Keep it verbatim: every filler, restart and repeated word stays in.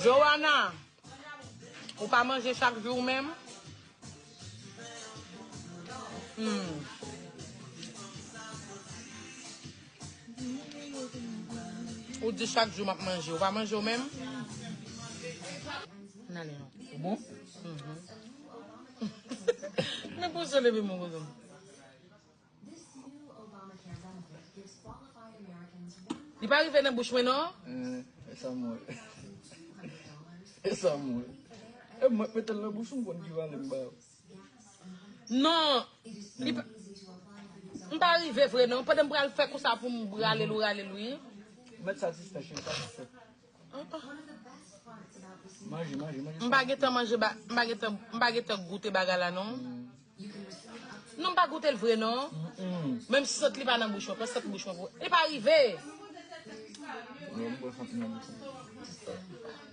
Joana, ou pa manje chak jou ou menm? Hmm. Ou di chak jou m ap manje. Ou pa manje ou menm? N ale non. Ou bon? Mhm. Men pou se leve mon kouzin. Li pa rive nan bouch mwen non. Eh, e sa m wè. E sa m wè. E mwen mete l nan bouch ou, m konn ki valè m ba yo. Non. Li pa, m pa rive vre non. Pandan m pral fè konsa pou m rale l ou rale l wi. Mèt satisfè, cheri, satisfè. Manje, manje, manje. M pa gentan manje, ba- m pa gentan, m pa gentan goute bagay la non. Non, m pa goute l vre non. Menm si sant li pa nan bouch mwen, pran sant bouch mwen pou. Li pa rive. Non, m pran sant nan bouch mwen.